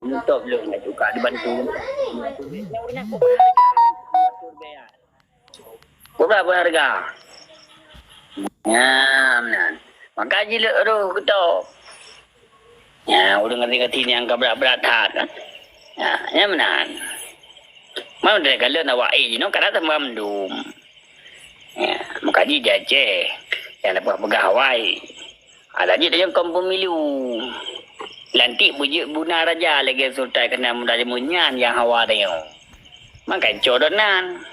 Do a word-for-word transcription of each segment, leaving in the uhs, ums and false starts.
Top lôn ka dibantu. Nyang ureueng nyan kok beuharga, kok beuharga. Nyan meunan. Maka jileuek roh keu top. Nyan ureueng ngerti-ngerti nyang ka brat-brat that kan. Nyan, nyan meunan. Man teuka lôn awak eh jinoe ka rasa mandum. Ya, meukaji di Aceh nyang leupah peugah awai. Ada jih tanyong kaum pemilu. Lantik beujeuet buna raja lagèe sultan keunan muda jameun nyan nyang hawa tanyong. Maka cok dok nan.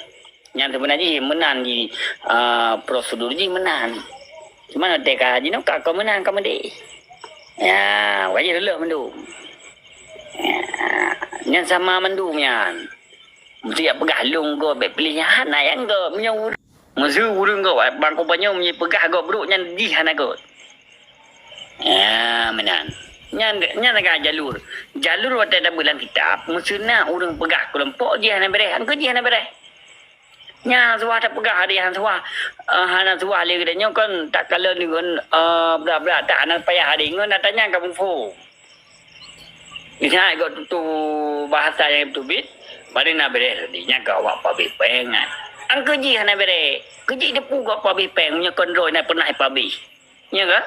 Nyan seubeuna jih meunan jih, ah, prosedur jih meunan. Cuma teuka jinoe ka keu meunan ka meudeh. Ya, wajib lulus mandum. Ya, nyan sama mandum nyan. Meusti jak peugah lôn gob bèk piléh nyan hana nyang gob. Meunyoe ureueng, meuseu ureueng gob bang kubanyoe meunyoe peugah gob brok nyan jih hana gob. Ya, meunan. Nyan, nyan lagèe jalur. Jalur watèe tabeuet lam kitab, meuseu na ureueng peugah keulompok jih hana bèrèh, angkeu jih hana bèrèh. Nyan suah tapeugah deh, hana suah, eh, hana suah lé geutanyoe kon takalon ngon, eh, brat-brat that hana payah deh ngon ata nyan ka muphom. Misalnya, gok tutoe bahasa nyang teubiet, bari na bèrèh tadi, nyan ka awak pabéh pèng nyan. Angkeu jih hana bèrèh, keu jih teupeu gok pabéh pèng, meunyoe kon droe na peunah pabéh. Nyo ka?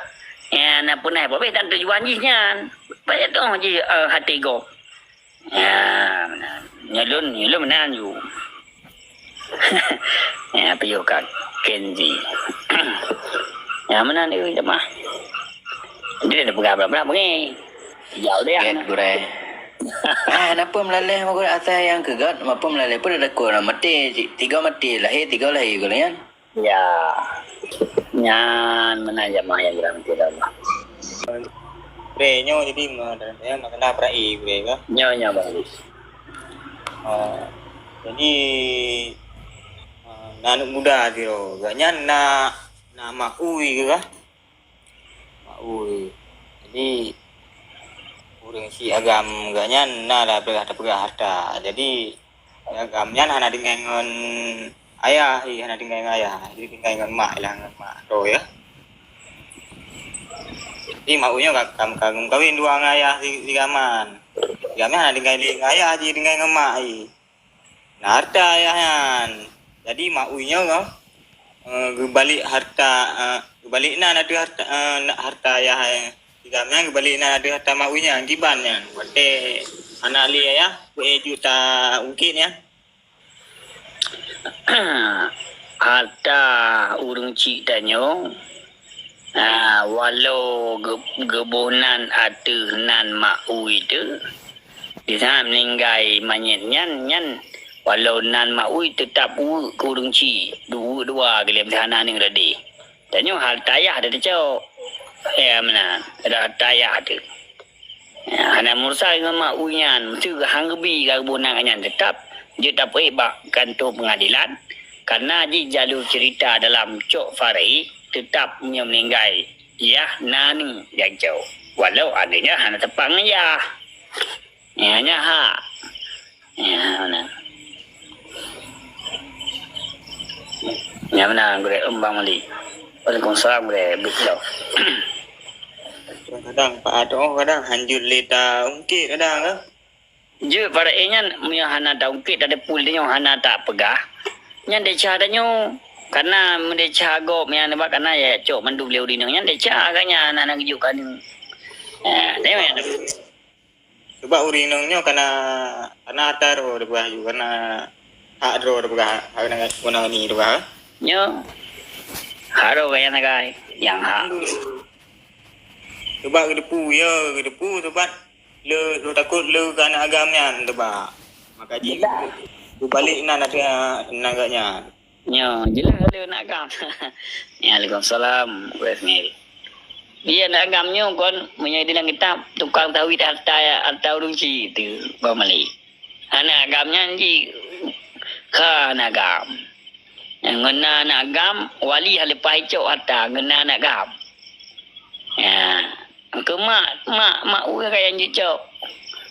Ya, na peunah pabéh dan tujuan jih nyan. Banyak tu jih, eh, hati gok. Ya, meunan. Nyo lôn, nyo lôn meunan ju. Ya, piôh ka Kenzi. Ya, meunan dia jemaah. Dia dah peugah bla-bla bengeng. Jauh dia. Gét gurèe. Ah, napa meulaleh makot asai nyang keugat, napa meulaleh pun ada kau nak mati, tiga mati, lahir tiga lahir kau lihat. Ya. Nyan meunan jamaah nyang dirahmati Allah. Gurèe nyoe jadi ma-, ya, masalah peura'i gurèe kah? Nyoe, nyoe, Bang. Oh. Jadi, ah, na aneuk muda sidroe. Gobnyan na, na maui kah? Maui. Jadi, ureueng si agam gobnyan na lah peugah, tapeugah harta. Jadi, agam nyan hana tinggai ngon ayah, ih, hana tinggai ngon ayah. Jadi, tinggai ngon mak lah, ngon mak droe, ya. Jadi, maui nyoe ka, ka, ka meukawen dua ngon ayah si, si gaman. Si gaman hana tinggai lé ngon ayah, jadi tinggai ngon mak, ih. Na harta ayah nyan. Jadi, maui nyoe, eh, geubalek harta, eh, geubalek nan ateueh harta, eh, na-, harta ayah, eh, si gaman nyan geubalek nan ateueh harta maui nyan, kiban nyan. Watèe hana lé ayah, peuet juta ungkét nyan. Harta ureueng chik tanyoe, ah, walau geu-, geuboh nan ateueh nan maui teuh, di saat meuninggai manyét nyan, nyan walau nan maui teutap uweuek keu ureueng chik, uweuek dua keu lhèe hana aneuk tadi. Tanyoe harta ayah teucok. Ya, meunan. Ada harta ayah teuh. Ya, hana mursa ngon maui nyan, meuseu han geubi ka geuboh nan nyan teutap jeuet tapeuék bak kantô peungadilan, karena jih jalur cerita dalam cok far'i teutap meunyoe meuninggai yah na aneuk nyang cok, walau aneuk nyan hana teupang ngon yah. Ya, nyan hak. Ya, meunan. Ya, meunan, gurèe Umbang Malik. Waalaikumsalam, gurèe Big Love. Kadang Pak Adoe kadang hanjeuet lé taungkét kadang, eh. Jeuet para eh nyan, meunyoe hana taungkét, tateupeu lé nyoe hana tapeugah, nyan desya tanyoe. Karena meudesya gob nyan, karena ya cok mandum lé ureueng nyan, desya agaknya hana geujok keu aneuk. Eh, tengok ya. Sebab ureueng inong nyoe kana, kana ata droe teupeugah ju, kana hak droe teupeugah, hak guna, guna ni teupeugah. Nyoe hak droe nyang sagai, nyang hak. Sebab geuteupeue, ya, geuteupeue sebab le, le takot le keu aneuk agam nyan teuba. Maka jih geubalek nan ateueh nan geuh nyan. Nyoe, jeulaih lé aneuk agam. Ya, Waalaikumsalam, Wes Mary. Iya, aneuk agam nyoe kon, meunyoe di lam kitab, tukang tawét harta, harta ureueng chik teuh, Bang Malik. Aneuk agam nyan jih, ka aneuk agam. Ngon na aneuk agam, wali hana leupah icok harta, ngon na aneuk agam. Ya. Keu mak, mak, mak ureueng kaya jicok.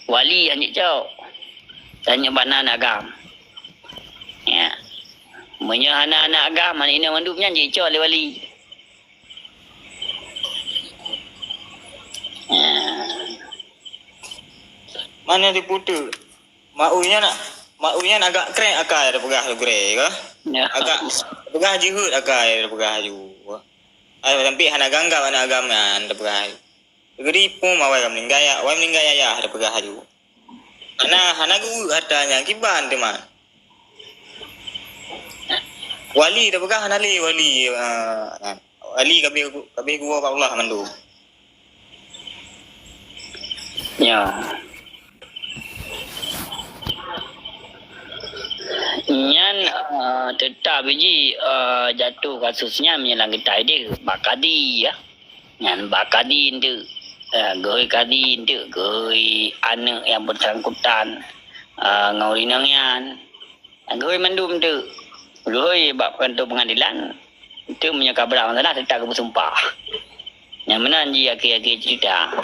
Wali nyang jicok. Tanyong bak na aneuk agam. Ya. Meunyoe hana aneuk agam, hana inong mandum nyan jicok lé wali. Ya. Mana diputu? Maui nyan, maui nyan agak krek akai tapeugah lagèe ka. Ya. Agak peugah jeuhet akai tapeugah ju. Ai sampai hana ganggap aneuk agam nyan tapeugah ju. Geuri pun awai ka meuninggai, awai meuninggai ayah tapeugah ju. Hana, hana geuweuek harta nyan kiban teuma. Wali tapeugah hana lé wali, ah, nyan. Wali kabeh, kabeh geuwoe bak Allah mandum. Ya. Nyan, eh, tetap ji, eh, jatuh kasus nyan meunyoe lam kitab deh bak kadi, ya. Nyan bak kadi enteuk, eh, geuhôi kadi enteuk, geuhôi aneuk nyang beusangkutan, eh, ngon ureueng inong nyan. Geuhôi mandum tu. Geuhôi bak kantô peungadilan. Tu meunyoe ka brat masalah, teutap geupeusumpah. Nyang meunan jih akhé-akhé cerita.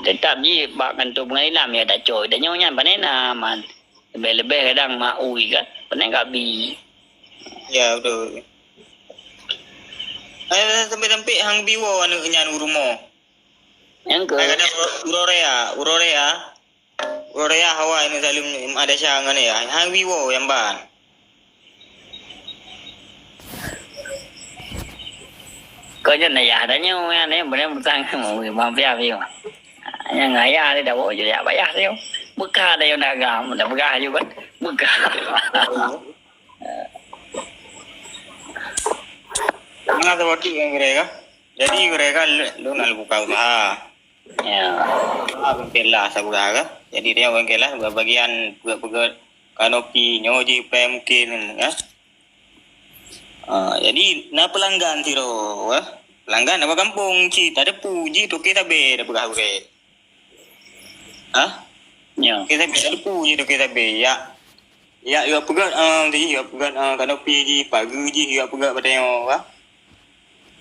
Teutap jih bak kantô peungadilan, ya tacok. Tanyoe nyan pané na, man. Leubeh-leubeh kadang maui kan. Pané ka bi. Ya, betul. Eh, sampai-sampai hang biwo aneuk nyan u rumoh. Nyang ke? Hai kadang uroe raya, uroe raya. Uroe raya hawa ini saleuem madrasah ngon ya. Hang biwo nyang ban. Kau jangan ayah tanya, ya, ni boleh bertang, mau biar biar. Yang ayah dia dah bawa je, ya, payah dia. Bekah ada yang dagang, dah begah juga kan. Bekah. Mana tu waktu yang mereka? Jadi mereka lu nak buka usaha. Ya. Ah, bengkel lah saudara. Jadi dia bengkel lah bagian peugöt-peugöt kanopi nyoe jih pèng mungkin, ya. Ah, jadi na pelanggan sidroe, ya. Pelanggan apa kampung cit, ada pu jih toke sabe dah peugah ureueng. Ha? Ya. Toke sabe, ada pu jih toke sabe, ya. Ya, ya peugöt, ah, jih, ya peugöt, ah, kanopi jih, pageue jih, ya peugöt batèe nyoe, ya.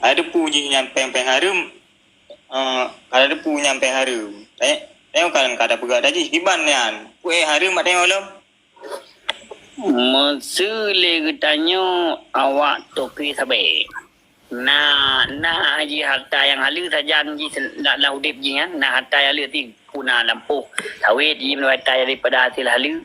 Ada pu jih nyang pèng-pèng hareuem, eh, ka ada pu nyang pèng hareuem. Tanyong, tanyong kan ka ada peugah dah jih kiban nyan. Pu eh hareuem mak tanyong lom. Meuseu lé geutanyoe awak toke sabe. Na, na jih harta nyang haleue sajan jih lam, lam udép jih nyan, na harta nyang haleue ti puna lampôh sawét jih meunurot harta daripada hasil haleue.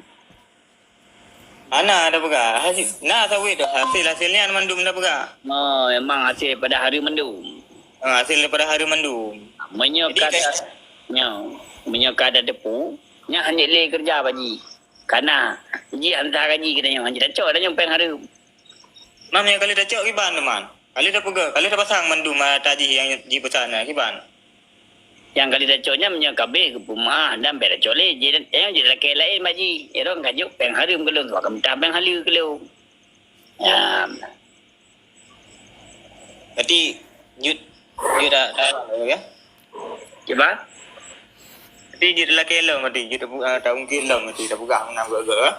Hana ada peugah. Hasil, na sawét tu, hasil-hasil nyan mandum na peugah. Oh, memang hasil pada hareuem mandum. Ha, hasil daripada hareuem mandum. Meunyoe jadi kata, nyo, meunyoe kada teupeu, nyan hana lé keureuja bak jih. Kana jih hantar gaji geutanyoe, hanjeuet tacok tanyoe pèng hareuem. Mam nyang kali tacok kiban teuma. Kali tapeugah, kali tapasang mandum harta jih nyang jipeusan na kiban. Nyang kali tacok nyan meunyoe ka abéh geupeumeu'ah dan bèk tacok lé, jih, eh, jih lakèe laén bak jih. Irong ka jok pèng hareuem keu lôn, ka mita pèng haleue keu lôn. Nyan. Berarti jeuet, jeuet dah, dah, ya? Cuba? Berarti jeuet lakèe lom, berarti jeuet tabu-, ah, taungkil lom, berarti tapeugah meunan geuh-geuh, ya?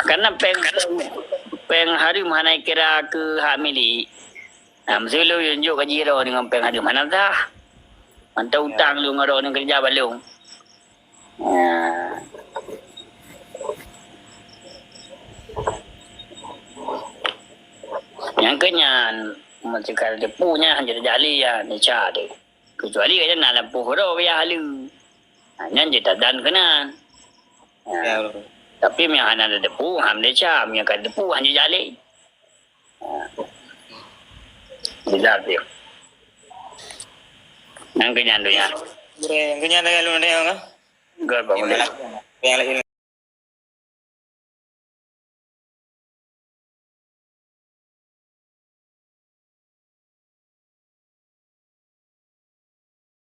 Karena pèng, pèng, pèng hareuem hana kira keu hak milék. Nah, meuseu lôn jok gaji droe deungon pèng hareuem hana sah. Mantong utang lôn ngon droe keureuja bak lôn. Nah. Nyang keu nyan, meuseuka teupeu nyan hana jali ya, desya deh. Kecuali gata na lampôh droe biaya haleue. Nah, nyan jeuet tadan keunan. Nah, ya, betul. Tapi meunyo hana teupeu, hana desya, meunyo ka teupeu hana jali. Bizar dia. Nang keunyan tu ya. Gurèe, keunyan dengan lu dia kan? Enggak, Bang. Yang lain.